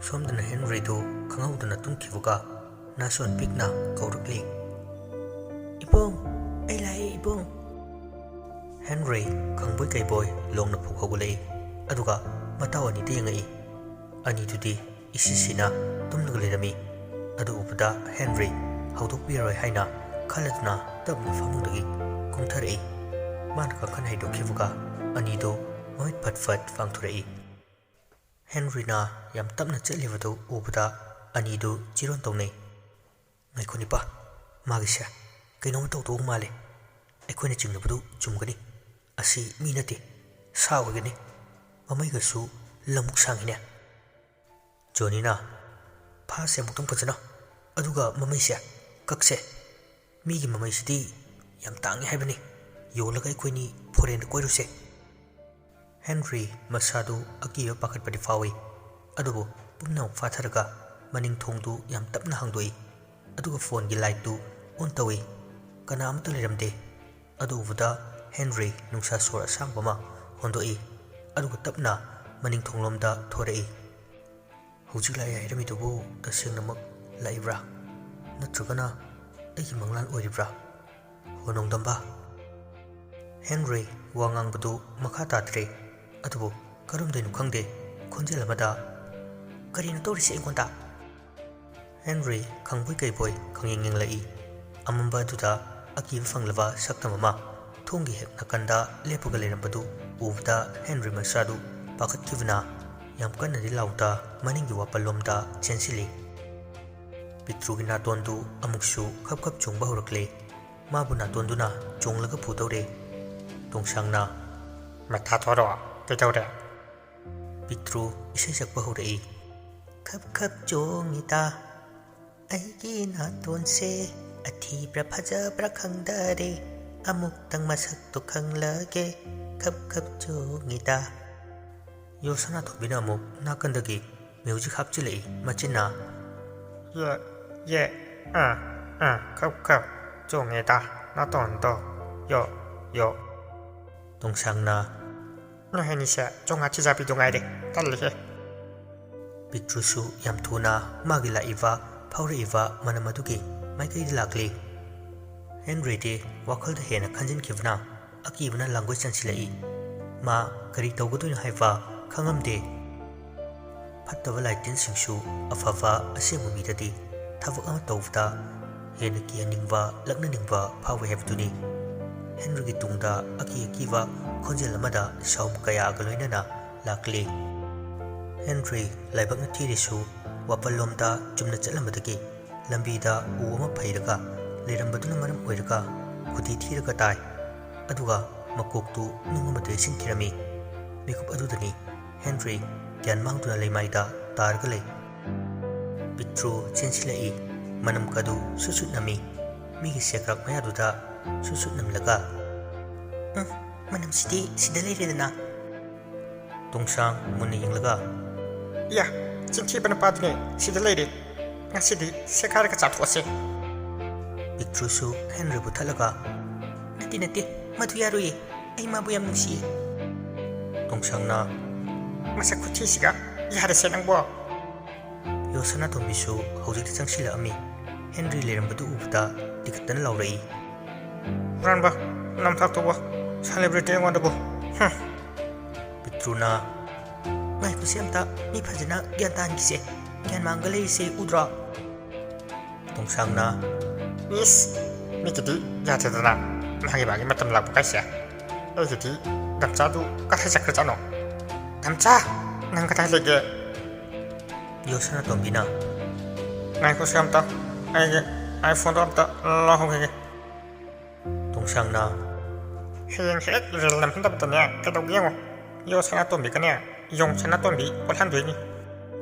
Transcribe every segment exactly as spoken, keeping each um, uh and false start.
ꯁꯣꯝꯗꯅ ꯍꯦꯟꯔꯤꯗꯨ ꯈꯪꯍꯧꯗꯅ ꯇꯨꯝꯈꯤꯕꯒ ꯅꯥꯁꯣꯟ ꯄꯤꯛꯅ ꯀꯧꯔꯛꯂꯤ꯫ "ꯏꯕꯨꯡ, ꯑꯩ ꯂꯥꯛꯑꯦ ꯏꯕꯨꯡ!" ꯍꯦꯟꯔꯤ ꯈꯪꯕꯣꯏ ꯀꯩꯕꯣꯏ ꯂꯣꯡꯅ ꯐꯨꯛ ꯍꯧꯒꯠꯂꯛꯏ, ꯑꯗꯨꯒ ꯃꯇꯥꯎ ꯑꯅꯤꯗ ꯌꯦꯡꯉꯛꯏ꯫ ꯑꯅꯤꯗꯨꯗꯤ ꯏꯁꯤꯁꯤꯅ ꯇꯨꯝꯂꯒ ꯂꯩꯔꯝꯃꯤ꯫ ꯑꯗꯨ ꯎꯕꯗ ꯍꯦꯟꯔꯤ ꯍꯧꯗꯣꯛꯄꯤꯔꯔꯣꯏ ꯍꯥꯏꯅ ꯈꯜꯂꯗꯨꯅ ꯇꯞꯅ ꯐꯃꯨꯡꯗꯒꯤ ꯀꯨꯝꯊꯔꯛꯏ꯫ ꯃꯥꯅ ꯀꯥꯡꯈꯟ ꯍꯩꯗꯣꯛꯈꯤꯕꯒ ꯑꯅꯤꯗꯨ ꯃꯃꯤꯠ ꯐꯠ ꯐꯠ ꯄꯥꯡꯊꯣꯔꯛꯏ꯫ ꯍꯦꯟꯔꯤꯅ ꯌꯥꯝ ꯇꯞꯅ ꯆꯠꯂꯤꯕꯗꯨ ꯎꯕꯗ ꯑꯅꯤꯗꯨ ꯆꯤꯔꯣꯟ ꯇꯧꯅꯩ꯫ "ꯉꯥꯏꯈꯣ ꯅꯤꯄꯥ, ꯃꯥꯒꯤꯁꯦ ꯀꯩꯅꯣꯝꯃ ꯇꯧꯗꯧꯕ ꯃꯥꯜꯂꯦ꯫ ꯑꯩꯈꯣꯏꯅ ꯆꯤꯡꯅꯕꯗꯨ ꯆꯨꯝꯒꯅꯤ꯫ ꯑꯁꯤ ꯃꯤ ꯅꯠꯇꯦ, ꯁꯥ ꯑꯣꯏꯒꯅꯤ꯫ ꯃꯃꯩꯒꯁꯨ ꯂꯃꯨꯛ ꯁꯥꯡꯉꯤꯅꯦ꯫" ꯖꯣꯅꯤꯅ, "ꯐꯥꯁꯦ ꯑꯃꯨꯛꯇꯪ ꯐꯖꯅ, ꯑꯗꯨꯒ ꯃꯃꯩꯁꯦ ꯀꯛꯁꯦ꯫ ꯃꯤꯒꯤ ꯃꯃꯩꯁꯤꯗꯤ ꯌꯥꯝ ꯇꯥꯡꯉꯤ ꯍꯥꯏꯕꯅꯤ꯫ ꯌꯣꯜꯂꯒ ꯑꯩꯈꯣꯏꯅꯤ ꯐꯣꯔꯦꯟꯗ ꯀꯣꯏꯔꯨꯁꯦ꯫" ꯍꯦꯟꯔꯤ ꯃꯁꯥꯗꯨ ꯑꯀꯤꯕ ꯄꯥꯈꯠꯄꯗꯤ ꯐꯥꯎꯏ, ꯑꯗꯨꯕꯨ ꯄꯨꯝꯅꯃꯛ ꯐꯥꯊꯔꯒ ꯃꯅꯤꯡ ꯊꯣꯡꯗꯨ ꯌꯥꯝ ꯇꯞꯅ ꯍꯥꯡꯗꯣꯛꯏ, ꯑꯗꯨꯒ ꯐꯣꯟꯒꯤ ꯂꯥꯏꯠꯇꯨ ꯑꯣꯟ ꯇꯧꯏ꯫ ꯀꯅꯥ ꯑꯃꯠꯇ ꯂꯩꯔꯝꯗꯦ꯫ ꯑꯗꯨ ꯎꯕꯗ ꯍꯦꯟꯔꯤ ꯅꯨꯡꯁꯥ ꯁꯣꯔ ꯑꯁꯥꯡꯕ ꯑꯃ ꯍꯣꯟꯗꯣꯛꯏ, ꯑꯗꯨꯒ ꯇꯞꯅ ꯃꯅꯤꯡ ꯊꯣꯡꯂꯣꯝꯗ ꯊꯣꯔꯛꯏ꯫ "ꯍꯧꯖꯤꯛ ꯂꯥꯛꯑꯦ ꯍꯥꯏꯔꯝꯃꯤꯗꯨꯕꯨ ꯇꯁꯦꯡꯅꯃꯛ ꯂꯥꯛꯏꯕ꯭ꯔꯥ? ꯅꯠꯇ꯭ꯔꯒꯅ ꯑꯩꯒꯤ ꯃꯪꯂꯥꯟ ꯑꯣꯏꯔꯤꯕ꯭ꯔꯥ? ꯍꯣ ꯅꯣꯡꯗꯝꯕ!" ꯍꯦꯟꯔꯤ ꯋꯥ ꯉꯥꯡꯕꯗꯨ ꯃꯈꯥ ꯇꯥꯗ꯭ꯔꯦ, ꯑꯗꯨꯕꯨ ꯀꯔꯝꯗꯣꯏꯅꯣ ꯈꯪꯗꯦ, ꯈꯣꯟꯖꯦꯜ ꯑꯃꯗ, "ꯀꯔꯤꯅꯣ ꯇꯧꯔꯤꯁꯦ ꯑꯩꯉꯣꯟꯗ?" ꯍꯦꯟꯔꯤ ꯈꯪꯕꯣꯏ ꯀꯩꯕꯣꯏ ꯈꯪꯌꯦꯡ ꯌꯦꯡꯂꯛꯏ꯫ ꯑꯃꯝꯕ ꯑꯗꯨꯗ ꯑꯀꯤꯕ ꯐꯪꯂꯕ ꯁꯛꯇꯝ ꯑꯃ ꯊꯣꯡꯒꯤ ꯍꯦꯛ ꯅꯥꯀꯟꯗ ꯂꯦꯞꯄꯒ ꯂꯩꯔꯝꯕꯗꯨ ꯎꯕꯗ ꯍꯦꯟꯔꯤ ꯃꯁꯥꯗꯨ ꯄꯥꯈꯠꯈꯤꯕꯅ ꯌꯥꯝ ꯀꯟꯅꯗꯤ ꯂꯥꯎꯗ ꯃꯅꯤꯡꯒꯤ ꯋꯥꯄꯜꯂꯣꯝꯗ ꯆꯦꯟꯁꯤꯜꯂꯤ꯫ ꯄꯤꯇ꯭ꯔꯨꯒꯤ ꯅꯥꯇꯣꯟꯗꯨ ꯑꯃꯨꯛꯁꯨ ꯈꯞ ꯈꯞ ꯆꯣꯡꯕ ꯍꯧꯔꯛꯂꯦ꯫ ꯃꯥꯕꯨ ꯅꯥꯇꯣꯟꯗꯨꯅ ꯆꯣꯡꯂꯒ ꯄꯨꯗꯧꯔꯦ꯫ ꯇꯣꯡꯁꯥꯡꯅ, "ꯃꯊꯥ ꯊꯣꯔꯛꯑꯣ, ꯀꯩꯗꯧꯔꯦ?" ꯄꯤꯇ꯭ꯔꯨ ꯏꯁꯩ ꯁꯛꯄ ꯍꯧꯔꯛꯏ꯫ "ꯈꯞ ꯈꯞ ꯆꯣꯡꯉꯤꯗ ꯑꯩꯒꯤ ꯅꯥꯇꯣꯟꯁꯦ, ꯑꯊꯤꯕ꯭ꯔꯥ ꯐꯖꯕ꯭ꯔꯥ ꯈꯪꯗꯔꯦ, ꯑꯃꯨꯛꯇꯪ ꯃꯁꯛꯇꯣ ꯈꯪꯂꯒꯦ, ꯈꯞ ꯈꯞ ꯆꯣꯡꯉꯤꯗ꯫" ꯌꯣ ꯁꯅꯥꯇꯣꯝꯕꯤꯅ ꯑꯃꯨꯛ ꯅꯥꯀꯟꯗꯒꯤ ꯃ꯭ꯌꯨꯖꯤꯛ ꯍꯥꯞꯆꯤꯜꯂꯛꯏ, ꯃꯆꯤꯟꯅ, "ꯌꯦ, ꯌꯦ, ꯑꯥ, ꯑꯥ, ꯈꯞ ꯈꯞ ꯆꯣꯡꯉꯦꯗ ꯅꯥꯇꯣꯟꯗꯣ, ꯌꯣ, ꯌꯣ꯫" ꯇꯣꯡꯁꯥꯡꯅ, "ꯅꯣꯏ ꯑꯅꯤꯁꯦ ꯆꯣꯡꯉꯥ ꯊꯤꯖꯥꯕꯤꯗꯣ ꯉꯥꯏꯔꯦ, ꯇꯜꯂꯤꯍꯦ꯫" ꯄꯤꯛꯇ꯭ꯔꯨꯁꯨ ꯌꯥꯝ ꯊꯨꯅ ꯃꯥꯒꯤ ꯂꯥꯛꯏꯕ, ꯐꯥꯎꯔꯛꯏꯕ ꯃꯅꯝ ꯑꯗꯨꯒꯤ ꯃꯥꯏꯀꯩꯗ ꯂꯥꯛꯂꯤ꯫ ꯍꯦꯟꯔꯤꯗꯤ ꯋꯥꯈꯜꯗ ꯍꯦꯟꯅ ꯈꯟꯖꯤꯟꯈꯤꯕꯅ ꯑꯀꯤꯕꯅ ꯂꯥꯡꯒꯣꯏ ꯆꯪꯁꯤꯜꯂꯛꯏ꯫ ꯃꯥ ꯀꯔꯤ ꯇꯧꯒꯗꯣꯏꯅꯣ ꯍꯥꯏꯕ ꯈꯪꯉꯝꯗꯦ꯫ ꯐꯠꯇꯕ ꯂꯥꯏꯇꯤꯟꯁꯤꯡꯁꯨ ꯑꯐꯕ ꯑꯁꯦꯡꯕ ꯃꯤꯗꯗꯤ ꯊꯕꯛ ꯑꯃ ꯇꯧꯕꯗ ꯍꯦꯟꯅ ꯀꯤꯍꯟꯅꯤꯡꯕ, ꯂꯛꯅꯅꯤꯡꯕ ꯐꯥꯎꯏ ꯍꯥꯏꯕꯗꯨꯅꯤ꯫ ꯍꯦꯟꯔꯤꯒꯤ ꯇꯨꯡꯗ ꯑꯀꯤ ꯑꯀꯤꯕ ꯈꯣꯟꯖꯦꯜ ꯑꯃꯗ ꯁꯥꯎꯝ ꯀꯌꯥꯒ ꯂꯣꯏꯅꯅ ꯂꯥꯛꯂꯤ꯫ ꯍꯦꯟꯔꯤ ꯂꯥꯏꯕꯛꯅ ꯊꯤꯔꯤꯁꯨ ꯋꯥꯄꯜꯂꯣꯝꯗ ꯆꯨꯝꯅ ꯆꯠꯂꯝꯕꯗꯒꯤ ꯂꯝꯕꯤꯗ ꯎ ꯑꯃ ꯐꯩꯔꯒ ꯂꯩꯔꯝꯕꯗꯨꯅ ꯃꯔꯝ ꯑꯣꯏꯔꯒ ꯈꯨꯗꯤ ꯊꯤꯔꯒ ꯇꯥꯏ꯫ ꯑꯗꯨꯒ ꯃꯀꯣꯛꯇꯨ ꯅꯨꯡ ꯑꯃꯗ ꯌꯩꯁꯤꯟꯈꯤꯔꯝꯃꯤ꯫ ꯃꯤꯀꯨꯞ ꯑꯗꯨꯗꯅꯤ ꯍꯦꯟꯔꯤ ꯒ꯭ꯌꯥꯟ ꯃꯥꯡꯗꯨꯅ ꯂꯩꯃꯥꯏꯗ ꯇꯥꯔꯒ ꯂꯩ꯫ ꯄꯤꯛꯇ꯭ꯔꯨ ꯆꯦꯟꯁꯤꯜꯂꯛꯏ꯫ ꯃꯅꯝ ꯀꯗꯨ ꯁꯨꯠ ꯁꯨꯠ ꯅꯝꯃꯤ꯫ ꯃꯤꯒꯤ ꯁꯦꯀ꯭ꯔꯥꯛ ꯃꯌꯥꯗꯨꯗ ꯁꯨꯠ ꯁꯨꯠ ꯅꯝꯂꯒ, "ꯎꯝ, ꯃꯅꯝꯁꯤꯗꯤ ꯁꯤꯗ ꯂꯩꯔꯦꯗꯅ꯫" ꯇꯣꯡꯁꯥꯡ ꯃꯨꯟꯅ ꯌꯦꯡꯂꯒ, "ꯏꯌꯥ, ꯆꯤꯟꯊꯤꯕ ꯅꯨꯄꯥꯗꯨꯅꯦ ꯁꯤꯗ ꯂꯩꯔꯦ꯫ ꯉꯁꯤꯗꯤ ꯁꯦꯒꯥꯏꯔꯒ ꯆꯥꯊꯣꯛꯑꯁꯦ꯫" ꯄꯤꯛꯇ꯭ꯔꯨꯁꯨ ꯍꯦꯟꯔꯤꯕꯨ ꯊꯠꯂꯒ, "ꯅꯠꯇꯦ, ꯅꯠꯇꯦ, ꯃꯗꯨ ꯌꯥꯔꯣꯏꯌꯦ꯫ ꯑꯩ ꯃꯥꯕꯨ ꯌꯥꯝ ꯅꯨꯡꯁꯤꯌꯦ꯫" ꯇꯣꯡꯁꯥꯡꯅ, "ꯃꯁꯛ ꯈꯨꯊꯤꯁꯤꯒ ꯌꯥꯔꯦꯁꯦ ꯅꯪꯕꯣ꯫" ꯌꯣ ꯁꯅꯥꯇꯣꯝꯕꯤꯁꯨ ꯍꯧꯖꯤꯛꯇ ꯆꯪꯁꯤꯜꯂꯛꯑꯝꯃꯤ꯫ ꯍꯦꯟꯔꯤ ꯂꯩꯔꯝꯕꯗꯨ ꯎꯕꯗ ꯇꯤꯈꯠꯇꯅ ꯂꯥꯎꯔꯛꯏ꯫ "ꯍꯨꯔꯥꯟꯕ, ꯅꯝꯊꯥꯛꯇꯧꯕ, ꯁꯦꯂꯦꯕ꯭ꯔꯤꯇꯤ ꯑꯩꯉꯣꯟꯗꯕꯨ꯫ ꯍꯨꯝ꯫" ꯄꯤꯛꯇ꯭ꯔꯨꯅ, "ꯉꯥꯏꯈꯣꯁꯦ ꯑꯝꯇ, ꯃꯤ ꯐꯖꯅ ꯒ꯭ꯌꯥꯟ ꯇꯥꯍꯟꯈꯤꯁꯦ꯫ ꯒ꯭ꯌꯥꯟ ꯃꯥꯡꯒ ꯂꯩꯔꯤꯁꯦ ꯎꯗ꯭ꯔꯣ?" ꯇꯣꯡꯁꯥꯡꯅ, "ꯏꯁ, ꯃꯤꯒꯤꯗꯤ ꯌꯥꯗꯦꯗꯅ, ꯃꯥꯒꯤ ꯃꯥꯒꯤ ꯃꯇꯝ ꯂꯥꯛꯄ ꯀꯥꯏꯁꯦ꯫ ꯑꯩꯒꯤꯗꯤ ꯗꯝꯆꯥꯗꯨ ꯀꯗꯥꯏ ꯆꯠꯈ꯭ꯔꯖꯥꯠꯅꯣ? ꯗꯝꯆꯥ, ꯅꯪ ꯀꯗꯥꯏ ꯂꯩꯒꯦ?" ꯌꯣ ꯁꯅꯥꯇꯣꯝꯕꯤꯅ, "ꯉꯥꯏꯈꯣꯁꯦ ꯑꯝꯇ, ꯑꯩꯒꯤ ꯑꯥꯏꯐꯣꯟꯗꯣ ꯑꯝꯇ ꯂꯧꯍꯧꯈꯤꯒꯦ꯫" ꯇꯣꯡꯁꯥꯡꯅ, "ꯍꯌꯦꯡ ꯍꯦꯛ ꯔꯤꯜ ꯅꯝꯍꯟꯗꯕꯗꯅꯦ ꯀꯩꯗꯧꯒꯦ ꯌꯦꯡꯉꯣ, ꯌꯣ ꯁꯅꯥꯇꯣꯝꯕꯤꯒꯅꯦ ꯌꯣꯡ ꯁꯅꯥꯇꯣꯝꯕꯤ ꯑꯣꯜꯍꯟꯗꯣꯏꯅꯤ꯫"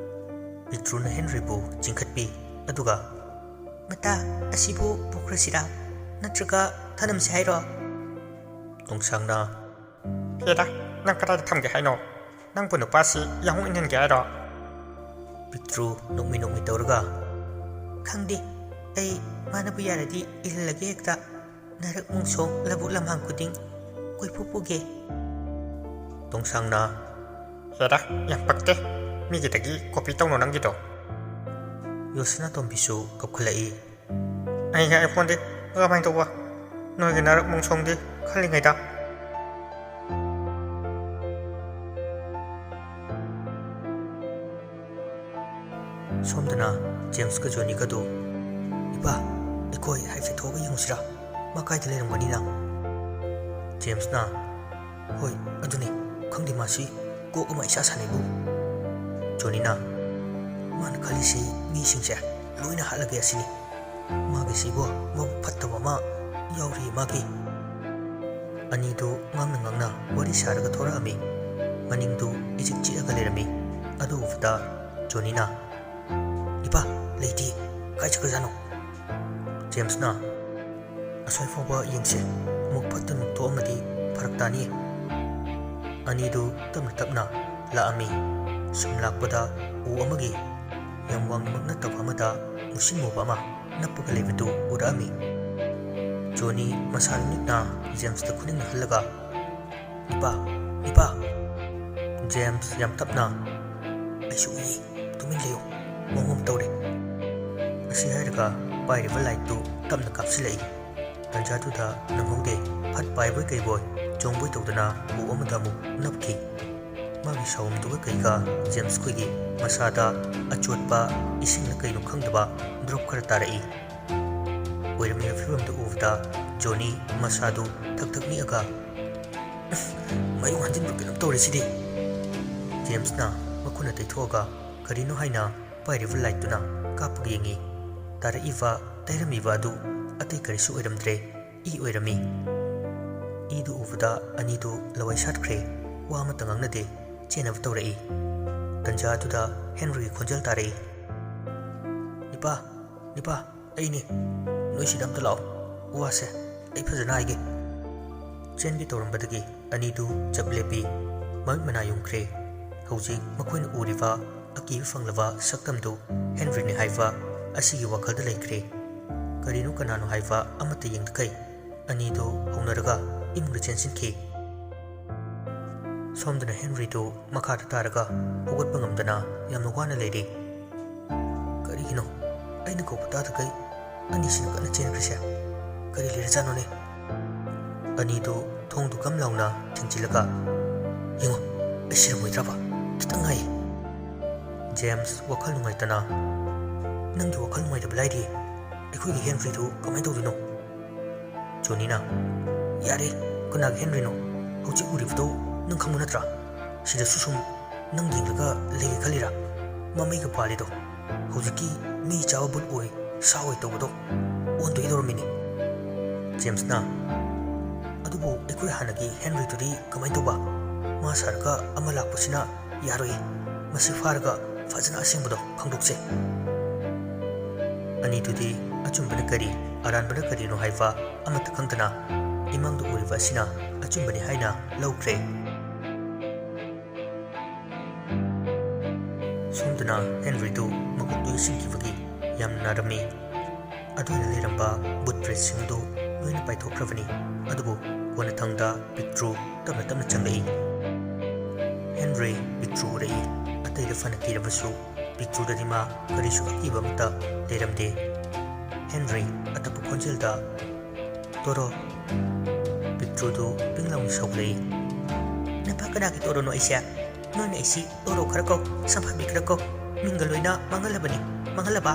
ꯄꯤꯛꯇ꯭ꯔꯨꯅ ꯍꯦꯟꯔꯤꯕꯨ ꯆꯤꯡꯈꯠꯄꯤ꯫ ꯑꯗꯨꯒ, "ꯃꯇꯥ, ꯑꯁꯤꯕꯨ ꯄꯨꯈ꯭ꯔꯁꯤꯔꯥ? ꯅꯠꯇ꯭ꯔꯒ ꯊꯅꯝꯁꯤ ꯍꯥꯏꯔꯣ?" ꯇꯣꯡꯁꯥꯡꯅ, "ꯍꯦꯔꯥ, ꯅꯪ ꯀꯗꯥꯏꯗ ꯊꯝꯒꯦ ꯍꯥꯏꯅꯣ? ꯅꯪꯕꯨ ꯅꯨꯄꯥꯁꯤ ꯌꯥꯍꯣꯡ ꯏꯟꯍꯟꯒꯦ ꯍꯥꯏꯔꯣ?" ꯄꯤꯛꯇ꯭ꯔꯨ ꯅꯣꯛꯃꯤ ꯅꯣꯛꯃꯤ ꯇꯧꯔꯒ, "ꯈꯪꯗꯦ, ꯑꯩ ꯃꯥꯅꯕꯨ ꯌꯥꯔꯗꯤ ꯏꯜꯍꯜꯂꯒꯦ ꯍꯦꯛꯇ꯫ ꯅꯔꯛ ꯃꯣꯡꯁꯣꯡ ꯂꯧꯕꯨꯛ ꯂꯝꯍꯥꯡ ꯈꯨꯗꯤꯡ ꯀꯣꯏꯄꯨ ꯄꯨꯒꯦ꯫" ꯇꯣꯡꯁꯥꯡꯅ, "ꯍꯦꯔꯥ, ꯌꯥꯝ ꯄꯛꯇꯦ꯫ ꯃꯤꯒꯤꯗꯒꯤ copy ꯇꯧꯅꯣ ꯅꯪꯒꯤꯗꯣ꯫ ꯌꯣꯁꯅꯥꯇꯣꯝꯕꯤꯁꯨ ꯀꯞꯈꯠꯂꯛꯏ꯫ ꯑꯩꯒꯤ iPhone ꯗꯤ ꯀꯃꯥꯏꯅ ꯇꯧꯕ? ꯅꯣꯏꯒꯤ ꯅꯔꯛ ꯃꯣꯡꯁꯣꯡꯗꯤ ꯈꯜꯂꯤꯉꯩꯗ꯫ ꯁꯣꯝꯗꯅ ꯖꯦꯝꯁꯀ ꯖꯣꯅꯤꯒꯗꯨ, "ꯏꯄꯥ, ꯑꯩꯈꯣꯏ ꯍꯥꯏꯐꯦꯠ ꯊꯣꯛꯑꯒ ꯌꯦꯡꯉꯨꯁꯤꯔꯥ? ꯃꯥ ꯀꯥꯏꯗ ꯂꯩꯔꯝꯒꯅꯤꯅ?" ꯖꯦꯝꯁꯅ, "ꯍꯣꯏ, ꯑꯗꯨꯅꯤ, ꯈꯪꯗꯦ, ꯃꯥꯁꯤ ꯀꯣꯛ ꯑꯃ ꯏꯁꯥ ꯁꯥꯟꯅꯩꯕꯨ꯫" ꯖꯣꯅꯤꯅ, "ꯃꯥꯅ ꯈꯜꯂꯤꯁꯤ ꯃꯤꯁꯤꯡꯁꯦ ꯂꯣꯏꯅ ꯍꯥꯠꯂꯒꯦ ꯑꯁꯤꯅꯤ꯫ ꯃꯥꯒꯤꯁꯤꯕꯨ ꯃꯕꯨꯛ ꯐꯠꯇꯕ ꯑꯃ ꯌꯥꯎꯔꯤ ꯃꯥꯒꯤ꯫" ꯑꯅꯤꯗꯨ ꯉꯥꯡꯅ ꯉꯥꯡꯅ ꯋꯥꯔꯤ ꯁꯥꯔꯒ ꯊꯣꯔꯛꯑꯝꯃꯤ꯫ ꯃꯅꯤꯡꯗꯨ ꯏꯆꯤꯛ ꯆꯤꯛꯑꯒ ꯂꯩꯔꯝꯃꯤ꯫ ꯑꯗꯨ ꯎꯕꯗ ꯖꯣꯅꯤꯅ, "ꯏꯄꯥ, ꯂꯩꯇꯦ꯫ ꯀꯥꯏ ꯆꯠꯈ꯭ꯔꯖꯥꯠꯅꯣ?" ꯖꯦꯝꯁꯅ, "ꯑꯁ꯭ꯋꯥꯏ ꯐꯥꯎꯕ ꯌꯦꯡꯁꯦ꯫ ꯑꯃꯨꯛ ꯐꯠꯇꯅ ꯊꯣꯛꯑꯝꯃꯗꯤ ꯐꯔꯛ ꯇꯥꯅꯤꯌꯦ꯫" ꯑꯅꯤꯗꯨ ꯇꯞꯅ ꯇꯞꯅ ꯂꯥꯛꯑꯝꯃꯤ꯫ ꯁꯨꯝ ꯂꯥꯛꯄꯗ ꯎ ꯑꯃꯒꯤ ꯌꯥꯝ ꯋꯥꯡꯅꯃꯛ ꯅꯠꯇꯕ ꯑꯃꯗ ꯃꯨꯁꯤꯟ ꯃꯨꯕ ꯑꯃ ꯅꯞꯄꯒ ꯂꯩꯕꯗꯨ ꯎꯔꯛꯑꯝꯃꯤ꯫ ꯖꯣꯅꯤ ꯃꯁꯥ ꯅꯤꯛꯅ ꯖꯦꯝꯁꯇ ꯈꯨꯅꯤꯡ ꯅꯦꯠꯍꯜꯂꯒ, "ꯏꯄꯥ, ꯏꯄꯥ!" ꯖꯦꯝꯁ ꯌꯥꯝ ꯇꯞꯅ, "ꯑꯩꯁꯨ ꯎꯏ, ꯇꯨꯃꯤꯟ ꯂꯩꯌꯨ, ꯃꯑꯣꯡ ꯑꯃ ꯇꯧꯔꯦ꯫" ꯑꯁꯤ ꯍꯥꯏꯔꯒ ꯄꯥꯏꯔꯤꯕ ꯂꯥꯏꯠꯇꯨ ꯇꯞꯅ ꯀꯥꯞꯁꯤꯜꯂꯛꯏ꯫ ꯇꯟꯖꯥꯗꯨꯗ ꯅꯪꯍꯧꯗꯦ, ꯐꯠ ꯄꯥꯏꯕꯣꯏ ꯀꯩꯕꯣꯏ ꯆꯣꯡꯕꯣꯏ ꯇꯧꯗꯨꯅ ꯎ ꯑꯃꯗ ꯑꯃꯨꯛ ꯅꯞꯈꯤ꯫ ꯃꯥꯒꯤ ꯁꯥꯎꯝꯗꯨꯒ ꯀꯩꯒ ꯖꯦꯝꯁ ꯈꯣꯏꯒꯤ ꯃꯁꯥꯗ ꯑꯆꯣꯠꯄ ꯏꯁꯤꯡꯂ ꯀꯩꯅꯣ ꯈꯪꯗꯕ ꯗ꯭ꯔꯣꯞ ꯈꯔ ꯇꯥꯔꯛꯏ꯫ ꯑꯣꯏꯔꯝꯂꯤꯕ ꯐꯤꯕꯝꯗꯨ ꯎꯕꯗ ꯖꯣꯅꯤ ꯃꯁꯥꯗꯨ ꯊꯛ ꯊꯛ ꯅꯤꯛꯑꯒ, "ꯃꯌꯨꯡ ꯍꯟꯖꯤꯟꯕ ꯀꯩꯅꯣꯝ ꯇꯧꯔꯦ ꯁꯤꯗꯤ!" ꯖꯦꯝꯁꯅ ꯃꯈꯨꯠꯅ ꯇꯩꯊꯣꯛꯑꯒ ꯀꯔꯤꯅꯣ ꯍꯥꯏꯅ ꯄꯥꯏꯔꯤꯕ ꯂꯥꯏꯠꯇꯨꯅ ꯀꯥꯞꯄꯒ ꯌꯦꯡꯉꯤ꯫ ꯇꯥꯔꯛꯏꯕ, ꯇꯩꯔꯝꯃꯤꯕ ꯑꯗꯨ ꯑꯇꯩ ꯀꯔꯤꯁꯨ ꯑꯣꯏꯔꯝꯗ꯭ꯔꯦ, ꯏ ꯑꯣꯏꯔꯝꯃꯤ꯫ ꯏꯗꯨ ꯎꯕꯗ ꯑꯅꯤꯗꯨ ꯂꯋꯥꯏ ꯁꯥꯠꯈ꯭ꯔꯦ꯫ ꯋꯥ ꯑꯃꯠꯇ ꯉꯥꯡꯅꯗꯦ, ꯆꯦꯟꯅꯕ ꯇꯧꯔꯛꯏ꯫ ꯇꯟꯖꯥꯗꯨꯗ ꯍꯦꯟꯔꯤꯒꯤ ꯈꯣꯟꯖꯦꯜ ꯇꯥꯔꯛꯏ꯫ "ꯏꯄꯥ, ꯏꯄꯥ, ꯑꯩꯅꯦ꯫ ꯅꯣꯏ ꯁꯤꯗ ꯑꯝꯇ ꯂꯥꯛꯑꯣ꯫ ꯋꯥꯁꯦ ꯑꯩ ꯐꯖꯅ ꯍꯥꯏꯒꯦ꯫" ꯆꯦꯟꯒꯦ ꯇꯧꯔꯝꯕꯗꯒꯤ ꯑꯅꯤꯗꯨ ꯆꯞ ꯂꯦꯞꯄꯤ꯫ ꯃꯃꯤꯠ ꯃꯅꯥ ꯌꯨꯡꯈ꯭ꯔꯦ꯫ ꯍꯧꯖꯤꯛ ꯃꯈꯣꯏꯅ ꯎꯔꯤꯕ ꯑꯀꯤꯕ ꯐꯪꯂꯕ ꯁꯛꯇꯝꯗꯨ ꯍꯦꯟꯔꯤꯅꯤ ꯍꯥꯏꯕ ꯑꯁꯤꯒꯤ ꯋꯥꯈꯜꯗ ꯂꯩꯈ꯭ꯔꯦ꯫ ꯀꯔꯤꯅꯣ ꯀꯅꯥꯅꯣ ꯍꯥꯏꯕ ꯑꯃꯠꯇ ꯌꯦꯡꯗꯈꯩ ꯑꯅꯤꯗꯨ ꯍꯧꯅꯔꯒ ꯏꯃꯨꯡꯗ ꯆꯦꯟꯁꯤꯟꯈꯤ꯫ ꯁꯣꯝꯗꯅ ꯍꯦꯟꯔꯤꯗꯨ ꯃꯈꯥꯗ ꯇꯥꯔꯒ ꯍꯧꯒꯠꯄ ꯉꯝꯗꯅ ꯌꯥꯝꯅ ꯋꯥꯅ ꯂꯩꯔꯤ꯫ ꯀꯔꯤꯒꯤꯅꯣ ꯑꯩꯅ ꯀꯧꯕ ꯇꯥꯗꯈꯩ ꯑꯅꯤꯁꯤꯅ ꯀꯟꯅ ꯆꯦꯟꯈ꯭ꯔꯤꯁꯦ? ꯀꯔꯤ ꯂꯩꯔꯖꯥꯠꯅꯣꯅꯦ? ꯑꯅꯤꯗꯨ ꯊꯣꯡꯗꯨ ꯒꯝ ꯂꯥꯎꯅ ꯊꯤꯡꯖꯤꯜꯂꯒ, "ꯌꯦꯡꯉꯣ, ꯑꯩ ꯁꯤꯔꯝꯃꯣꯏꯗ꯭ꯔꯕ? ꯈꯤꯇꯪ ꯉꯥꯏꯌꯦ꯫" ꯖꯦꯝꯁ ꯋꯥꯈꯜ ꯅꯨꯡꯉꯥꯏꯇꯅ, "ꯅꯪꯒꯤ ꯋꯥꯈꯜ ꯅꯨꯡꯉꯥꯏꯇꯕ ꯂꯥꯏꯔꯤ, ꯑꯩꯈꯣꯏꯒꯤ ꯍꯦꯟꯔꯤꯗꯨ ꯀꯃꯥꯏꯅ ꯇꯧꯗꯣꯏꯅꯣ?" ꯖꯣꯅꯤꯅ, "ꯌꯥꯔꯦ, ꯀꯅꯥꯒꯤ ꯍꯦꯟꯔꯤꯅꯣ? ꯍꯧꯖꯤꯛ ꯎꯔꯤꯕꯗꯣ ꯅꯪ ꯈꯪꯕ ꯅꯠꯇ꯭ꯔꯥ? ꯁꯤꯗꯁꯨ ꯁꯨꯝ ꯅꯪ ꯌꯦꯡꯂꯒ ꯂꯩꯒꯦ ꯈꯜꯂꯤꯔꯥ? ꯃꯃꯩꯒ ꯄꯥꯜꯂꯤꯗꯣ ꯍꯧꯖꯤꯛꯀꯤ ꯃꯤ ꯆꯥꯕ ꯕꯨꯠ ꯑꯣꯏ, ꯁꯥ ꯑꯣꯏ ꯇꯧꯕꯗꯣ ꯑꯣꯟꯗꯣꯏꯗꯧꯔꯝꯃꯤꯅꯦ꯫" ꯖꯦꯝꯁꯅ, "ꯑꯗꯨꯕꯨ ꯑꯩꯈꯣꯏ ꯍꯥꯟꯅꯒꯤ ꯍꯦꯟꯔꯤꯗꯨꯗꯤ ꯀꯃꯥꯏꯅ ꯇꯧꯕ? ꯃꯥ ꯁꯥꯔꯒ ꯑꯃ ꯂꯥꯛꯄꯁꯤꯅ ꯌꯥꯔꯣꯏꯌꯦ꯫ ꯃꯁꯤ ꯐꯥꯔꯒ ꯐꯖꯅ ꯑꯁꯦꯡꯕꯗꯣ ꯈꯪꯗꯣꯛꯁꯦ꯫" ꯑꯅꯤꯗꯨꯗꯤ ꯑꯆꯨꯝꯕꯅ ꯀꯔꯤ, ꯑꯔꯥꯟꯕꯅ ꯀꯔꯤꯅꯣ ꯍꯥꯏꯕ ꯑꯃꯠꯇ ꯈꯪꯗꯅ ꯏꯃꯥꯡꯗ ꯎꯔꯤꯕ ꯑꯁꯤꯅ ꯑꯆꯨꯝꯕꯅꯤ ꯍꯥꯏꯅ ꯂꯧꯈ꯭ꯔꯦ꯫ ꯁꯣꯝꯗꯅ ꯍꯦꯟꯔꯤꯗꯨ ꯃꯀꯣꯛꯇꯨ ꯏꯁꯤꯟꯈꯤꯕꯒꯤ ꯌꯥꯝꯅ ꯅꯥꯔꯝꯃꯤ꯫ ꯑꯗꯨꯗ ꯂꯩꯔꯝꯕ ꯕꯨꯠ ꯕ꯭ꯔꯦꯗꯁꯤꯡꯗꯨ ꯂꯣꯏꯅ ꯄꯥꯏꯊꯣꯛꯈ꯭ꯔꯕꯅꯤ꯫ ꯑꯗꯨꯕꯨ ꯀꯣꯟꯅꯊꯪꯗ ꯄꯤꯛꯇ꯭ꯔꯨ ꯇꯞꯅ ꯇꯞꯅ ꯆꯪꯂꯛꯏ꯫ ꯍꯦꯟꯔꯤ ꯄꯤꯛꯇ꯭ꯔꯨ ꯎꯔꯛꯏ꯫ ꯑꯇꯩꯗ ꯐꯅ ꯀꯤꯔꯕꯁꯨ ꯄꯤꯛꯇ꯭ꯔꯨꯗꯗꯤ ꯃꯥ ꯀꯔꯤꯁꯨ ꯑꯀꯤꯕ ꯑꯃꯠꯇ ꯂꯩꯔꯝꯗꯦ꯫ ꯍꯦꯟꯔꯤ ꯑꯇꯞꯄ ꯈꯣꯟꯖꯦꯜꯗ, "ꯇꯣꯔꯣ꯫" ꯄꯤꯛꯇ꯭ꯔꯨꯗꯨ ꯄꯤꯡ ꯂꯥꯎꯅ ꯁꯧꯒꯠꯂꯛꯏ꯫ "ꯅꯄꯥ ꯀꯅꯥꯒꯤ ꯇꯣꯔꯣꯅꯣ ꯑꯩꯁꯦ? ꯅꯣꯏꯅ ꯑꯩꯁꯤ ꯇꯣꯔꯣ ꯈꯔ ꯀꯧ, ꯁꯝꯐꯥꯕꯤ ꯈꯔ ꯀꯧ꯫ ꯃꯤꯡꯒ ꯂꯣꯏꯅ ꯃꯥꯡꯍꯜꯂꯕꯅꯤ, ꯃꯥꯡꯍꯜꯂꯕ?"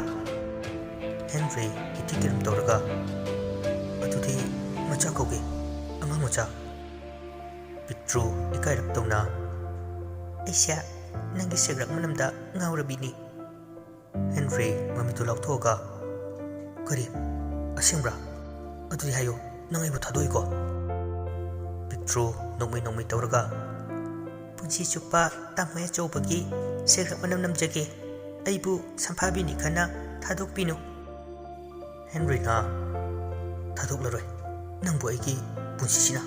ꯍꯦꯟꯔꯤ ꯏꯊꯤ ꯀꯤꯔꯝ ꯇꯧꯔꯒ, "ꯑꯗꯨꯗꯤ ꯃꯆꯥ ꯀꯧꯒꯦ, ꯑꯉꯥꯡ ꯃꯆꯥ꯫" ꯄꯤꯛꯇ꯭ꯔꯨ ꯏꯀꯥꯏꯔꯞ ꯇꯧꯅ, "ꯑꯩꯁꯦ ꯅꯪꯒꯤ ꯁꯦꯒ꯭ꯔꯥꯛ ꯃꯅꯝꯗ ꯉꯥꯎꯔꯕꯤꯅꯤ꯫" ꯍꯦꯟꯔꯤ ꯃꯃꯤꯠꯇꯨ ꯂꯥꯎꯊꯣꯛꯑꯒ, "ꯀꯔꯤ? ꯑꯁꯦꯡꯕ꯭ꯔꯥ? ꯑꯗꯨꯗꯤ ꯍꯥꯏꯌꯨ, ꯅꯪ ꯑꯩꯕꯨ ꯊꯥꯗꯣꯛꯏꯀꯣ?" ꯄꯤꯛꯇ꯭ꯔꯨ ꯅꯣꯛꯃꯤ ꯅꯣꯛꯃꯤ ꯇꯧꯔꯒ, "ꯄꯨꯟꯁꯤ ꯆꯨꯞꯄ ꯇꯥꯃꯣ ꯑꯆꯧꯕꯒꯤ ꯁꯦꯒ꯭ꯔꯥꯛ ꯃꯅꯝ ꯅꯝꯖꯒꯦ꯫ ꯑꯩꯕꯨ ꯁꯝꯐꯥꯕꯤꯅꯤ ꯈꯟꯅ ꯊꯥꯗꯣꯛꯄꯤꯅꯨ꯫" ꯍꯦꯟꯔꯤꯅ, "ꯊꯥꯗꯣꯛꯂꯔꯣꯏ ꯅꯪꯕꯨ ꯑꯩꯒꯤ ꯄꯨꯟꯁꯤꯁꯤꯅ꯫"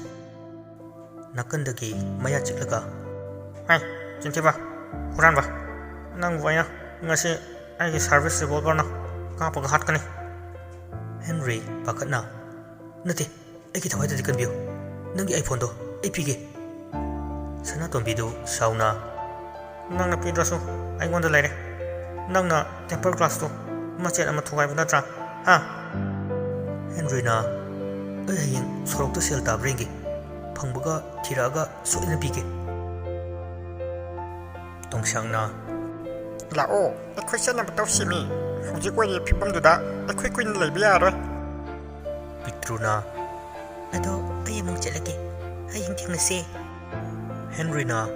ꯅꯥꯀꯟꯗꯒꯤ ꯃꯌꯥ ꯆꯤꯛꯂꯒ, "ꯍꯦ, ꯆꯤꯟꯊꯤꯕ, ꯍꯨꯔꯥꯟꯕ, ꯅꯪꯕꯨ ꯑꯩꯅ ꯉꯁꯤ ꯑꯩꯒꯤ ꯁꯥꯔꯚꯤꯁ ꯔꯤꯚꯣꯜꯚꯔꯅ ꯀꯥꯞꯄꯒ ꯍꯥꯠꯀꯅꯤ꯫" ꯍꯦꯟꯔꯤ ꯄꯥꯈꯠꯅ, "ꯅꯠꯇꯦ, ꯑꯩꯒꯤ ꯊꯋꯥꯏꯗꯗꯤ ꯀꯟꯕꯤꯌꯨ꯫ ꯅꯪꯒꯤ ꯑꯥꯏꯐꯣꯟꯗꯣ ꯑꯩ ꯄꯤꯒꯦ꯫" ꯁꯅꯥꯇꯣꯝꯕꯤꯗꯨ ꯁꯥꯎꯅ, "ꯅꯪꯅ ꯄꯤꯗ꯭ꯔꯁꯨ ꯑꯩꯉꯣꯟꯗ ꯂꯩꯔꯦ꯫ ꯅꯪꯅ temper glassꯇꯣ ꯃꯆꯦꯠ ꯑꯃ ꯊꯨꯒꯥꯏꯕ ꯅꯠꯇ꯭ꯔꯥ? ꯍꯥ?" ꯍꯦꯟꯔꯤꯅ, "ꯑꯩ ꯍꯌꯦꯡ ꯁꯣꯔꯣꯛꯇ ꯁꯦꯜ ꯇꯥꯕ꯭ꯔꯥ ꯌꯦꯡꯒꯦ꯫ ꯐꯪꯕꯒ ꯊꯤꯔꯛꯑꯒ ꯁꯣꯏꯗꯅ ꯄꯤꯒꯦ꯫" ꯇꯣꯡꯁꯥꯡꯅ, "ꯂꯥꯛꯑꯣ, ꯑꯩꯈꯣꯏ ꯆꯠꯅꯕ ꯇꯧꯁꯤꯃꯤ꯫ ꯍꯧꯖꯤꯛ ꯑꯣꯏꯔꯤꯕ ꯐꯤꯕꯝꯗꯨꯗ ꯑꯩꯈꯣꯏ ꯀꯨꯏꯅ ꯂꯩꯕ ꯌꯥꯔꯣꯏ꯫" ꯄꯤꯛꯇ꯭ꯔꯨꯅ, "ꯑꯗꯣ ꯑꯩ ꯑꯃꯨꯛ ꯆꯠꯂꯒꯦ꯫ ꯍꯌꯦꯡ ꯊꯦꯡꯅꯁꯦ꯫" ꯍꯦꯟꯔꯤꯅ,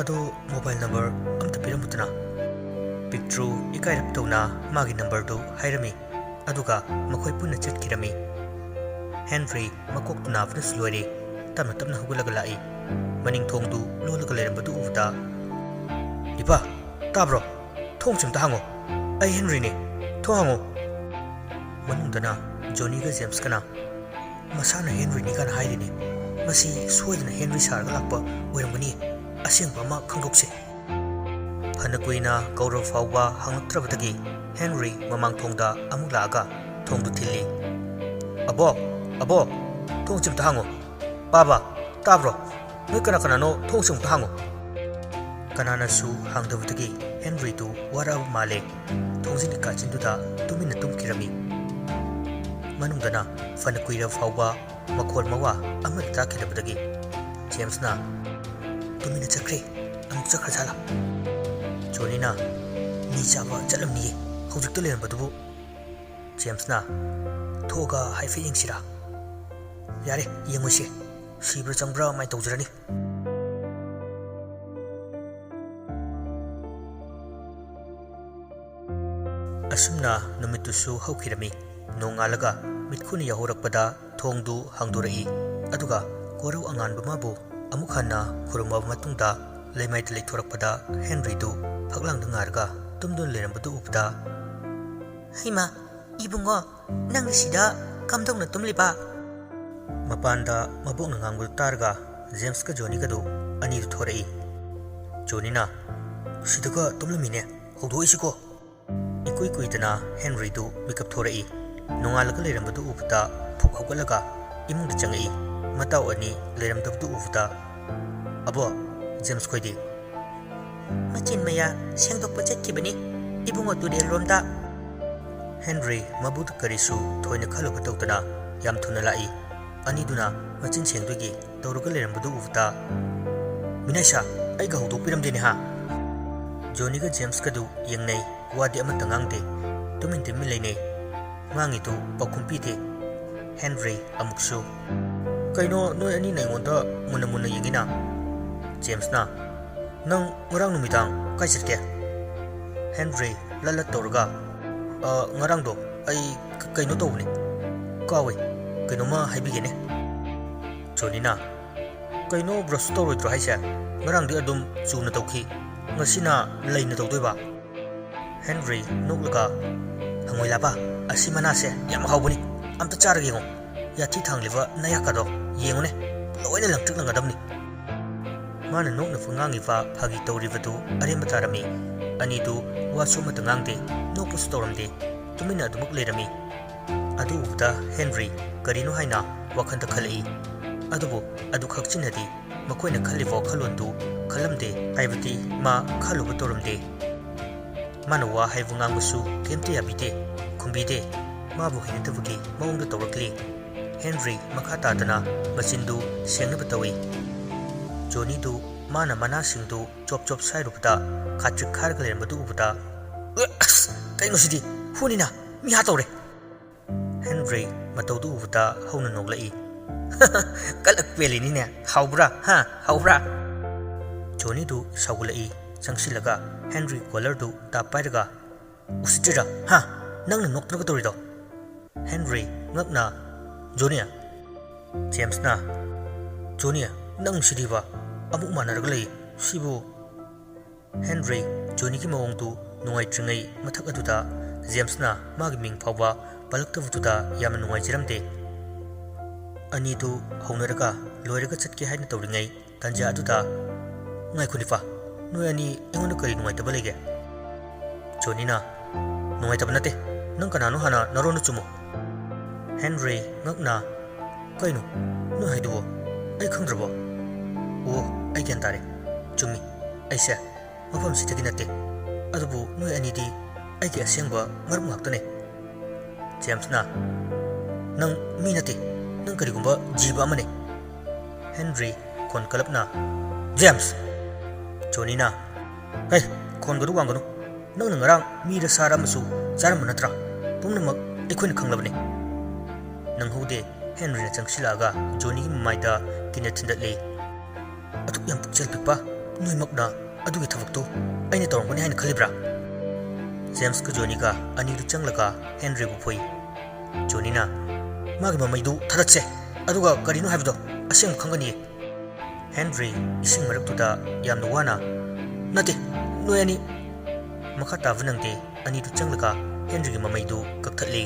"ꯑꯗꯣ mobile number ꯑꯝꯇ ꯄꯤꯔꯝꯃꯨꯗꯅ꯫" ꯄꯤꯛꯇ꯭ꯔꯨ ꯏꯀꯥꯏꯔꯞ ꯇꯧꯅ ꯃꯥꯒꯤ numberꯗꯨ ꯍꯥꯏꯔꯝꯃꯤ꯫ ꯑꯗꯨꯒ ꯃꯈꯣꯏ ꯄꯨꯟꯅ ꯆꯠꯈꯤꯔꯝꯃꯤ꯫ ꯍꯦꯟꯔꯤ ꯃꯀꯣꯛꯇꯨ ꯅꯥꯕꯅꯁꯨ ꯂꯣꯏꯔꯦ꯫ ꯇꯞꯅ ꯇꯞꯅ ꯍꯧꯒꯠꯂꯒ ꯂꯥꯛꯏ꯫ ꯃꯅꯤꯡ ꯊꯣꯡꯗꯨ ꯂꯣꯜꯂꯒ ꯂꯩꯔꯝꯕꯗꯨ ꯎꯕꯗ, "ꯏꯄꯥ, ꯇꯥꯕ꯭ꯔꯣ? ꯊꯣꯡꯁꯤ ꯑꯝꯇ ꯍꯥꯡꯉꯣ꯫ ꯑꯩ ꯍꯦꯟꯔꯤꯅꯦ꯫ ꯊꯣꯡ ꯍꯥꯡꯉꯣ꯫" ꯃꯅꯨꯡꯗꯅ ꯖꯣꯅꯤꯒ ꯖꯦꯝꯁꯀꯅ, "ꯃꯁꯥꯅ ꯍꯦꯟꯔꯤꯅꯤ ꯀꯥꯏꯅ ꯍꯥꯏꯔꯤꯅꯤ꯫ ꯃꯁꯤ ꯁꯣꯏꯗꯅ ꯍꯦꯟꯔꯤ ꯁꯥꯔꯒ ꯂꯥꯛꯄ ꯑꯣꯏꯔꯝꯒꯅꯤ꯫ ꯑꯁꯦꯡꯕ ꯑꯃ ꯈꯪꯗꯣꯛꯁꯦ꯫" ꯐꯅ ꯀꯨꯏꯅ ꯀꯧꯔꯕ ꯐꯥꯎꯕ ꯍꯪꯂꯛꯇ꯭ꯔꯕꯗꯒꯤ ꯍꯦꯟꯔꯤ ꯃꯃꯥꯡ ꯊꯣꯡꯗ ꯑꯃꯨꯛ ꯂꯥꯛꯑꯒ ꯊꯣꯡꯗꯨ ꯊꯤꯜꯂꯤ꯫ "ꯑꯕꯣ, ꯑꯕꯣ, ꯊꯣꯡꯁꯤ ꯑꯝꯇ ꯍꯥꯡꯉꯣ꯫ ꯄꯥꯕ, ꯇꯥꯕ꯭ꯔꯣ? ꯅꯣꯏ ꯀꯅꯥ ꯀꯅꯥꯅꯣ? ꯊꯣꯡꯁꯤ ꯑꯝꯇ ꯍꯥꯡꯉꯣ꯫" ꯀꯅꯥꯅꯁꯨ ꯍꯥꯡꯗꯕꯗꯒꯤ ꯍꯦꯟꯔꯤꯗꯨ ꯋꯥꯔꯛꯑꯕ ꯃꯥꯜꯂꯦ꯫ ꯊꯣꯡꯖꯤꯟꯒꯤ ꯀꯥꯆꯤꯟꯗꯨꯗ ꯇꯨꯃꯤꯟꯅ ꯇꯨꯝꯈꯤꯔꯝꯃꯤ꯫ ꯃꯅꯨꯡꯗꯅ ꯐꯅ ꯀꯨꯏꯔꯕ ꯐꯥꯎꯕ ꯃꯈꯣꯜ ꯃꯋꯥ ꯑꯃꯠꯇ ꯇꯥꯈꯤꯗꯕꯗꯒꯤ ꯖꯦꯝꯁꯅ, "ꯇꯨꯃꯤꯟꯅ ꯆꯠꯈ꯭ꯔꯦ꯫ ꯑꯃꯨꯛ ꯆꯠꯈ꯭ꯔꯖꯥꯠꯂꯥ?" ꯖꯣꯅꯤꯅ, "ꯃꯤ ꯆꯥꯕ ꯆꯠꯂꯝꯅꯤꯌꯦ, ꯍꯧꯖꯤꯛꯇ ꯂꯩꯔꯝꯕꯗꯨꯕꯨ꯫" ꯖꯦꯝꯁꯅ, "ꯊꯣꯛꯑꯒ ꯍꯥꯏꯐꯦꯠ ꯌꯦꯡꯁꯤꯔꯥ?" "ꯌꯥꯔꯦ, ꯌꯦꯡꯉꯨꯁꯦ꯫ ꯁꯤꯕ꯭ꯔꯥ ꯆꯪꯕ꯭ꯔꯥ ꯃꯥꯏ ꯇꯧꯖꯔꯅꯤ꯫" ꯑꯁꯨꯝꯅ ꯅꯨꯃꯤꯠꯇꯨꯁꯨ ꯍꯧꯈꯤꯔꯝꯃꯤ꯫ ꯅꯣꯡꯉꯥꯜꯂꯒ ꯃꯤꯠꯈꯨꯅ ꯌꯥꯍꯧꯔꯛꯄꯗ ꯊꯣꯡꯗꯨ ꯍꯥꯡꯗꯣꯔꯛꯏ꯫ ꯑꯗꯨꯒ ꯀꯣꯔꯧ ꯑꯉꯥꯟꯕ ꯃꯥꯕꯨ ꯑꯃꯨꯛ ꯍꯟꯅ ꯈꯨꯔꯨꯝꯃꯕ ꯃꯇꯨꯡꯗ ꯂꯩꯃꯥꯏꯗ ꯂꯩꯊꯣꯔꯛꯄꯗ ꯍꯦꯟꯔꯤꯗꯨ ꯐꯛꯂꯥꯡꯗ ꯉꯥꯔꯒ ꯇꯨꯝꯗꯨꯅ ꯂꯩꯔꯝꯕꯗꯨ ꯎꯕꯗ, "ꯍꯩꯃꯥ, ꯏꯕꯨꯡꯉꯣ, ꯅꯪꯗꯤ ꯁꯤꯗ ꯀꯝꯗꯧꯅ ꯇꯨꯝꯂꯤꯕ?" ꯃꯄꯥꯟꯗ ꯃꯕꯣꯛꯅ ꯉꯥꯡꯕꯗꯨ ꯇꯥꯔꯒ ꯖꯦꯝꯁꯀ ꯖꯣꯅꯤꯒꯗꯨ ꯑꯅꯤꯗꯨ ꯊꯣꯔꯛꯏ꯫ ꯖꯣꯅꯤꯅ, "ꯁꯤꯗꯒ ꯇꯨꯝꯂꯝꯃꯤꯅꯦ, ꯍꯧꯗꯣꯛꯏꯁꯤꯀꯣ꯫" ꯏꯀꯨꯏ ꯀꯨꯏꯗꯅ ꯍꯦꯟꯔꯤꯗꯨ ꯃꯤꯀꯞ ꯊꯣꯔꯛꯏ꯫ ꯅꯣꯡꯉꯥꯜꯂꯒ ꯂꯩꯔꯝꯕꯗꯨ ꯎꯕꯗ ꯐꯨꯛ ꯍꯧꯒꯠꯂꯒ ꯏꯃꯨꯡꯗ ꯆꯪꯉꯛꯏ꯫ ꯃꯇꯥꯎ ꯑꯅꯤ ꯂꯩꯔꯝꯗꯕꯗꯨ ꯎꯕꯗ, "ꯑꯕꯣ, ꯖꯦꯝꯁ ꯈꯣꯏꯗꯤ?" "ꯃꯆꯤꯟ ꯃꯌꯥ ꯁꯦꯡꯗꯣꯛꯄ ꯆꯠꯈꯤꯕꯅꯤ, ꯏꯕꯨꯡꯉꯣ ꯇꯨꯔꯦꯜ ꯔꯣꯝꯗ꯫" ꯍꯦꯟꯔꯤ ꯃꯕꯨꯗ ꯀꯔꯤꯁꯨ ꯊꯣꯏꯅ ꯈꯜꯂꯨꯕ ꯇꯧꯗꯅ ꯌꯥꯝ ꯊꯨꯅ ꯂꯥꯛꯏ꯫ ꯑꯅꯤꯗꯨꯅ ꯃꯆꯤꯟ ꯁꯦꯡꯗꯣꯏꯒꯤ ꯇꯧꯔꯒ ꯂꯩꯔꯝꯕꯗꯨ ꯎꯕꯗ, "ꯃꯤꯅꯥꯏꯁꯥ, ꯑꯩꯒ ꯍꯧꯗꯣꯛꯄꯤꯔꯝꯗꯦꯅꯦ ꯍꯥ?" ꯖꯣꯅꯤꯒ ꯖꯦꯝꯁꯀꯗꯨ ꯌꯦꯡꯅꯩ, ꯋꯥꯗꯤ ꯑꯃꯠꯇ ꯉꯥꯡꯗꯦ꯫ ꯇꯨꯃꯤꯟ ꯇꯨꯃꯤꯟ ꯂꯩꯅꯩ꯫ ꯉꯥꯡꯉꯤꯗꯨ ꯄꯥꯎꯈꯨꯝ ꯄꯤꯗꯦ꯫ ꯍꯦꯟꯔꯤ ꯑꯃꯨꯛꯁꯨ, "ꯀꯩꯅꯣ ꯅꯣꯏ ꯑꯅꯤꯅ ꯑꯩꯉꯣꯟꯗ ꯃꯨꯟꯅ ꯃꯨꯟꯅ ꯌꯦꯡꯉꯤꯅ?" ꯖꯦꯝꯁꯅ, "ꯅꯪ ꯉꯔꯥꯡ ꯅꯨꯃꯤꯗꯥꯡ ꯀꯥꯏ ꯆꯠꯀꯦ?" ꯍꯦꯟꯔꯤ ꯂꯠ ꯂꯠ ꯇꯧꯔꯒ, "ꯑ, ꯉꯔꯥꯡꯗꯣ ꯑꯩ ꯀ-, ꯀꯩꯅꯣ ꯇꯧꯕꯅꯤ, ꯀꯥꯎꯋꯦ, ꯀꯩꯅꯣꯝꯃ ꯍꯥꯏꯕꯤꯒꯦꯅꯦ꯫" ꯖꯣꯅꯤꯅ, "ꯀꯩꯅꯣ ꯕ꯭ꯔꯁ ꯇꯧꯔꯣꯏꯗ꯭ꯔꯣ ꯍꯥꯏꯁꯦ? ꯉꯔꯥꯡꯗꯤ ꯑꯗꯨꯝ ꯆꯨꯅ ꯇꯧꯈꯤ, ꯉꯁꯤꯅ ꯂꯩꯅ ꯇꯧꯗꯣꯏꯕ?" ꯍꯦꯟꯔꯤ ꯅꯣꯛꯂꯒ, "ꯍꯪꯉꯣꯏ ꯂꯥꯕ, ꯑꯁꯤ ꯃꯅꯥꯁꯦ ꯌꯥꯝ ꯍꯥꯎꯕꯅꯤ, ꯑꯝꯇ ꯆꯥꯔꯒ ꯌꯦꯡꯉꯣ꯫ ꯌꯥꯊꯤ ꯊꯥꯡꯂꯤꯕ ꯅꯌꯥꯀꯗꯣ ꯌꯦꯡꯉꯨꯅꯦ, ꯂꯣꯏꯅ ꯂꯪꯇ꯭ꯔꯤꯛ ꯂꯪꯒꯗꯕꯅꯤ꯫" ꯃꯥꯅ ꯅꯣꯛꯅꯕ ꯉꯥꯡꯉꯤꯕ ꯐꯥꯒꯤ ꯇꯧꯔꯤꯕꯗꯨ ꯑꯔꯦꯝꯕ ꯇꯥꯔꯝꯃꯤ꯫ ꯑꯅꯤꯗꯨ ꯋꯥꯁꯨ ꯑꯃꯠꯇ ꯉꯥꯡꯗꯦ, ꯅꯣꯛꯄꯁꯨ ꯇꯧꯔꯝꯗꯦ, ꯇꯨꯃꯤꯟꯅ ꯑꯗꯨꯃꯛ ꯂꯩꯔꯝꯃꯤ꯫ ꯑꯗꯨ ꯎꯕꯗ ꯍꯦꯟꯔꯤ ꯀꯔꯤꯅꯣ ꯍꯥꯏꯅ ꯋꯥꯈꯜꯗ ꯈꯜꯂꯛꯏ꯫ ꯑꯗꯨꯕꯨ ꯑꯗꯨ ꯈꯛꯆꯤꯟꯅꯗꯤ ꯃꯈꯣꯏꯅ ꯈꯜꯂꯤꯕ ꯋꯥꯈꯜꯂꯣꯟꯗꯨ ꯈꯜꯂꯝꯗꯦ, ꯍꯥꯏꯕꯗꯤ ꯃꯥ ꯈꯜꯂꯨꯕ ꯇꯧꯔꯝꯗꯦ꯫ ꯃꯥꯅ ꯋꯥ ꯍꯥꯏꯕ ꯉꯥꯡꯕꯁꯨ ꯀꯩꯝꯇ ꯌꯥꯕꯤꯗꯦ, ꯈꯨꯝꯕꯤꯗꯦ꯫ ꯃꯥꯕꯨ ꯍꯩꯅꯗꯕꯒꯤ ꯃꯑꯣꯡꯗ ꯇꯧꯔꯛꯂꯤ꯫ ꯍꯦꯟꯔꯤ ꯃꯈꯥ ꯇꯥꯗꯅ ꯃꯆꯤꯟꯗꯨ ꯁꯦꯡꯅꯕ ꯇꯧꯏ꯫ ꯖꯣꯅꯤꯗꯨ ꯃꯥꯅ ꯃꯅꯥꯁꯤꯡꯗꯨ ꯆꯣꯞ ꯆꯣꯞ ꯁꯥꯏꯔꯨꯕꯗ ꯈꯥꯇ꯭ꯔꯤꯛ ꯈꯥꯔꯒ ꯂꯩꯔꯝꯕꯗꯨ ꯎꯕꯗ, "ꯑꯁ, ꯀꯩꯅꯣ ꯁꯤꯗꯤ? ꯍꯨꯅꯤꯅ ꯃꯤꯍꯥ ꯇꯧꯔꯦ!" ꯍꯦꯟꯔꯤ ꯃꯇꯧꯗꯨ ꯎꯕꯗ ꯍꯧꯅ ꯅꯣꯛꯂꯛꯏ꯫ "ꯀꯂꯛ ꯄꯦꯜꯂꯤꯅꯤꯅꯦ꯫ ꯍꯥꯎꯕ꯭ꯔꯥ? ꯍꯥ? ꯍꯥꯎꯕ꯭ꯔꯥ?" ꯖꯣꯅꯤꯗꯨ ꯁꯥꯎꯒꯠꯂꯛꯏ꯫ ꯆꯪꯁꯤꯜꯂꯒ ꯍꯦꯟꯔꯤ ꯀꯣꯂꯔꯗꯨ ꯇꯥꯞ ꯄꯥꯏꯔꯒ, "ꯎꯁꯤꯠꯇ꯭ꯔꯤꯔꯥ? ꯍꯥ? ꯅꯪꯅ ꯅꯣꯛꯇ꯭ꯔꯒ ꯇꯧꯔꯤꯗꯣ?" ꯍꯦꯟꯔꯤ ꯉꯛꯅ, "ꯖꯣꯅꯤ!" ꯖꯦꯝꯁꯅ, "ꯖꯣꯅꯤ, ꯅꯪ ꯁꯤꯗꯤꯕ ꯑꯃꯨꯛ ꯃꯥꯟꯅꯔꯒ ꯂꯩ꯫ ꯁꯤꯕꯨ?" ꯍꯦꯟꯔꯤ ꯖꯣꯅꯤꯒꯤ ꯃꯑꯣꯡꯗꯨ ꯅꯨꯡꯉꯥꯏꯇ꯭ꯔꯤꯉꯩ ꯃꯊꯛ ꯑꯗꯨꯗ ꯖꯦꯝꯁꯅ ꯃꯥꯒꯤ ꯃꯤꯡ ꯐꯥꯎꯕ ꯄꯜꯂꯛꯇꯕꯗꯨꯗ ꯌꯥꯝꯅ ꯅꯨꯡꯉꯥꯏꯖꯔꯝꯗꯦ꯫ ꯑꯅꯤꯗꯨ ꯍꯧꯅꯔꯒ ꯂꯣꯏꯔꯒ ꯆꯠꯀꯦ ꯍꯥꯏꯅ ꯇꯧꯔꯤꯉꯩ ꯇꯥꯟꯖꯥ ꯑꯗꯨꯗ, "ꯉꯥꯏꯈꯣ ꯅꯤꯄꯥ, ꯅꯣꯏ ꯑꯅꯤ ꯑꯩꯉꯣꯟꯗ ꯀꯔꯤ ꯅꯨꯡꯉꯥꯏꯇꯕ ꯂꯩꯒꯦ?" ꯖꯣꯅꯤꯅ, "ꯅꯨꯡꯉꯥꯏꯇꯕ ꯅꯠꯇꯦ, ꯅꯪ ꯀꯅꯥꯅꯣ ꯍꯥꯟꯅ ꯅꯔꯣꯟꯗꯣ ꯆꯨꯝꯃꯨ꯫" ꯍꯦꯟꯔꯤ ꯉꯛꯅ, "ꯀꯩꯅꯣ ꯅꯣꯏ ꯍꯥꯏꯗꯨꯕꯣ? ꯑꯩ ꯈꯪꯗ꯭ꯔꯕꯣ?" ꯑꯣ, ꯑꯩ ꯒ꯭ꯌꯥꯟ ꯇꯥꯔꯦ꯫ ꯆꯨꯝꯃꯤ, ꯑꯩꯁꯦ ꯃꯐꯝꯁꯤꯗꯒꯤ ꯅꯠꯇꯦ꯫ ꯑꯗꯨꯕꯨ ꯅꯣꯏ ꯑꯅꯤꯗꯤ ꯑꯩꯒꯤ ꯑꯁꯦꯡꯕ ꯃꯔꯨꯞ ꯉꯥꯛꯇꯅꯦ꯫ ꯖꯦꯝꯁꯅ, "ꯅꯪ ꯃꯤ ꯅꯠꯇꯦ, ꯅꯪ ꯀꯔꯤꯒꯨꯝꯕ ꯖꯤꯕ ꯑꯃꯅꯤ꯫" ꯍꯦꯟꯔꯤ ꯈꯣꯟ ꯀꯜꯂꯞꯅ, "ꯖꯦꯝꯁ!" ꯖꯣꯅꯤꯅ, "ꯍꯦ, ꯈꯣꯟꯒꯗꯨ ꯋꯥꯡꯒꯅꯨ꯫ ꯅꯪꯅ ꯉꯔꯥꯡ ꯃꯤꯔ ꯁꯥꯔ ꯑꯃꯁꯨ ꯆꯥꯔꯝꯕ ꯅꯠꯇ꯭ꯔꯥ? ꯄꯨꯝꯅꯃꯛ ꯑꯩꯈꯣꯏꯅ ꯈꯪꯂꯕꯅꯤ꯫" ꯅꯪꯍꯧꯗꯦ, ꯍꯦꯟꯔꯤꯅ ꯆꯪꯁꯤꯜꯂꯛꯑꯒ ꯖꯣꯅꯤꯒꯤ ꯃꯃꯥꯏꯗ ꯀꯤꯟꯅ ꯊꯤꯟꯗꯠꯂꯤ꯫ "ꯑꯗꯨꯛ ꯌꯥꯝ ꯄꯨꯛꯆꯦꯜ ꯄꯤꯛꯄ ꯅꯣꯏꯃꯛꯅ ꯑꯗꯨꯒꯤ ꯊꯕꯛꯇꯨ ꯑꯩꯅ ꯇꯧꯔꯝꯒꯅꯤ ꯍꯥꯏꯅ ꯈꯜꯂꯤꯕ꯭ꯔꯥ?" ꯖꯦꯝꯁꯀ ꯖꯣꯅꯤꯒ ꯑꯅꯤꯗꯨ ꯆꯪꯂꯒ ꯍꯦꯟꯔꯤꯕꯨ ꯐꯨꯏ꯫ ꯖꯣꯅꯤꯅ, "ꯃꯥꯒꯤ ꯃꯃꯩꯗꯨ ꯊꯥꯗꯠꯁꯦ, ꯑꯗꯨꯒ ꯀꯔꯤꯅꯣ ꯍꯥꯏꯕꯗꯣ ꯑꯁꯦꯡꯕ ꯈꯪꯒꯅꯤꯌꯦ꯫" ꯍꯦꯟꯔꯤ ꯏꯁꯤꯡ ꯃꯔꯛꯇꯨꯗ ꯌꯥꯝꯅ ꯋꯥꯅ, "ꯅꯠꯇꯦ, ꯅꯣꯏ ꯑꯅꯤ!" ꯃꯈꯥ ꯇꯥꯕ ꯅꯪꯗꯦ, ꯑꯅꯤꯗꯨ ꯆꯪꯂꯒ ꯍꯦꯟꯔꯤꯒꯤ ꯃꯃꯩꯗꯨ ꯀꯛꯊꯠꯂꯤ꯫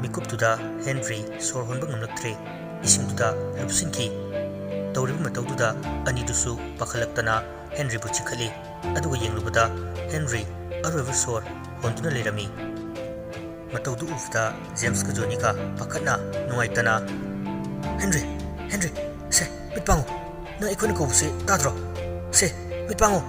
ꯃꯤꯀꯨꯞꯇꯨꯗ ꯍꯦꯟꯔꯤ ꯁꯣꯔ ꯍꯣꯟꯕ ꯉꯝꯂꯛꯇ꯭ꯔꯦ, ꯏꯁꯤꯡꯗꯨꯗ ꯂꯨꯞꯁꯤꯟꯈꯤ꯫ ꯇꯧꯔꯤꯕ ꯃꯇꯧꯗꯨꯗ ꯑꯅꯤꯗꯨꯁꯨ ꯄꯥꯈꯠꯂꯛꯇꯅ ꯍꯦꯟꯔꯤꯕꯨ ꯆꯤꯡꯈꯠꯂꯤ꯫ ꯑꯗꯨꯒ ꯌꯦꯡꯂꯨꯕꯗ ꯍꯦꯟꯔꯤ ꯑꯔꯣꯏꯕ ꯁꯣꯔ ꯍꯣꯟꯗꯨꯅ ꯂꯩꯔꯝꯃꯤ꯫ ꯃꯇꯧꯗꯨ ꯎꯕꯗ ꯖꯦꯝꯁꯀ ꯖꯣꯅꯤꯒ ꯄꯥꯈꯠꯅ ꯅꯨꯡꯉꯥꯏꯇꯅ, "ꯍꯦꯟꯔꯤ, ꯍꯦꯟꯔꯤ, ꯁꯦ, ꯃꯤꯠ ꯄꯥꯡꯉꯨ꯫ ꯅꯪ ꯑꯩꯈꯣꯏꯅ ꯀꯧꯕꯁꯦ ꯇꯥꯗ꯭ꯔꯣ? ꯁꯦ, ꯃꯤꯠ ꯄꯥꯡꯉꯨ!"